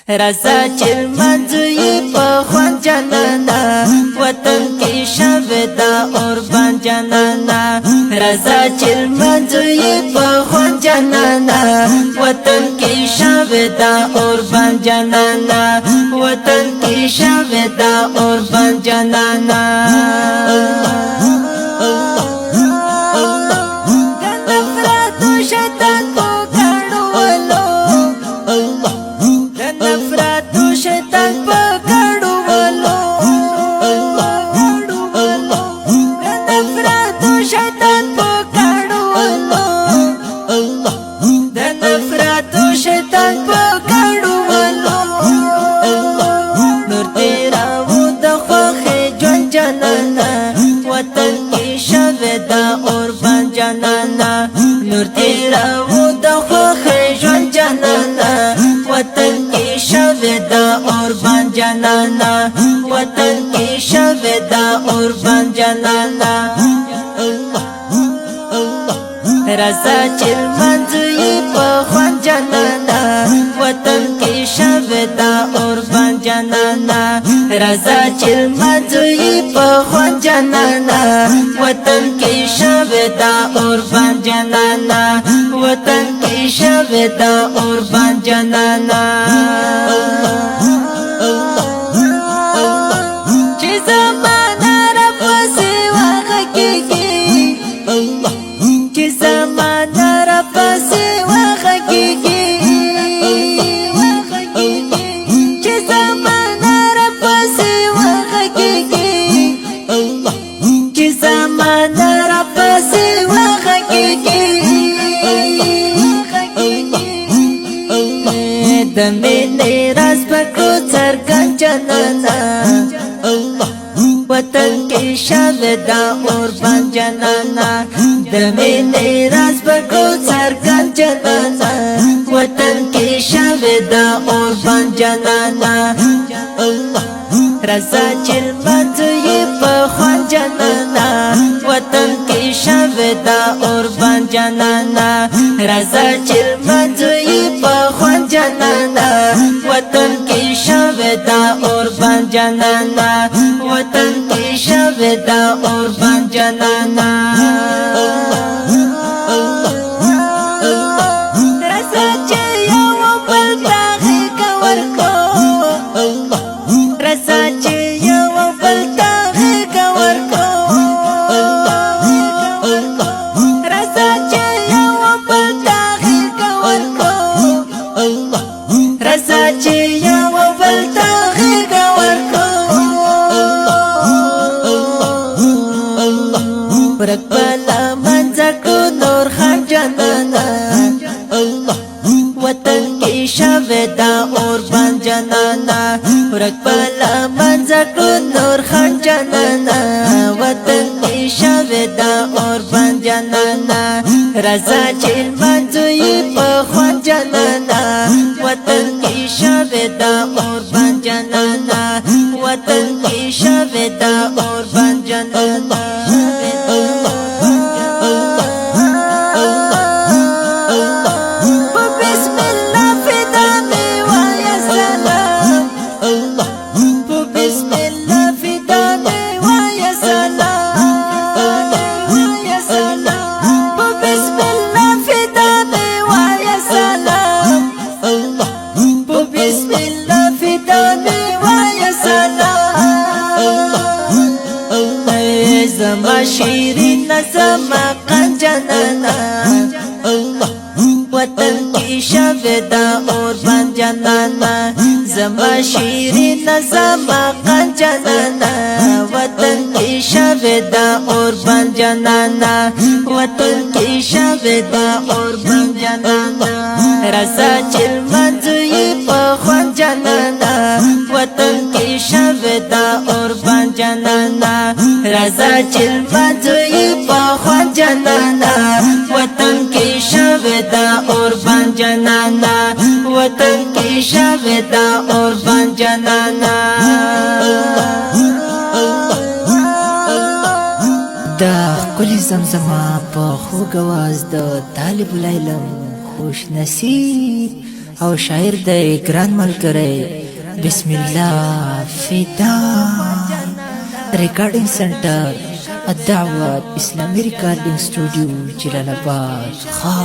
رضا چې منځوي په خوان جانانا، وطن کې شوه دا اوربان جانانا. رضا چې منځوي په خوان جانانا، وطن کې شوه دا اوربان جانانا، وطن کې شوه دا اوربان جانانا. شیطان په کړو ولو، د نفرت شیطان په کړو ولو، د نفرت شیطان په کړو ولو، د نفرت شیطان په کړو ولو. نور تیراو د خوخه جون جانانا، وطن کې شوه دا اوربان جانانا. نور تیراو د خوخه جون جانانا، وطن کې شوه دا اوربان جانانا، وطن کې شوه دا اوربان جانانا. رضا چې منځوي په خوان جانانا، وطن کې شوه دا اوربان جانانا. رضا چې منځوي په خوان جانانا، وطن کې شوه دا اوربان جانانا، وطن کې شوه دا اوربان جانانا. چې زمانہ را پسې واغه کېږي، چې زمانہ را پسې واغه کېږي، چې زمانہ را پسې واغه کېږي، چې زمانہ را پسې واغه کېږي. د مینې راز پکو څرګند جانانا، وطن کې شوه دا اوربان جانانا. د مینې راز پکو څرګند جانانا، وطن کې شوه دا اوربان جانانا. رضا چې منځوي په خوان جانانا، وطن کې شوه دا اوربان جانانا. رضا چې منځوي په خوان جانانا، وطن کې شوه دا اوربان جانانا، وطن کې شوه دا اوربان جانانا. رضا چې یو بل ته غېږه ورکو، رضا چې یو بل ته غېږه ورکو، رضا چې یو بل ته غېږه ورکو، رضا چې یو بل ته غېږه ورکو. ورک بلا منځ کو نور خان جانانا، وطن کې شوه دا اوربان جانانا. ورک بلا منځ کو نور خان جانانا، وطن کې شوه دا اوربان جانانا. رضا چې منځوي په خوان جانانا، وطن کې شوه دا اوربان جانانا، وطن کې شوه دا اوربان جانانا. بسم الله فدا می وای سلام، بسم الله فدا می وای سلام، وای سلام. بسم الله فدا می وای سلام، بسم الله فدا می وای سلام. زما شیرین زما قنجنانا، وطن کې شوه دا اوربان جانانا. زما شیرین زما قنجنانا، وطن کې شوه دا اوربان جانانا، وطن کې شوه دا اوربان جانانا. رضا چې منځوي په خوان جانانا، وطن کې شوه دا اوربان جانانا. رضا چې منځوي په خوان جانانا، وطن کې شوه دا اوربان جانانا، وطن کې شوه دا اوربان جانانا. د ښکلې زمزمه په خوږ اواز د طالب العلم خوش نصیب او شاعر دی ګران ملګری بسم الله فدا. ریکارډینګ سنټر الدعوت اسلامی ریکارډینګ سټوډیو، جلال آباد، خا.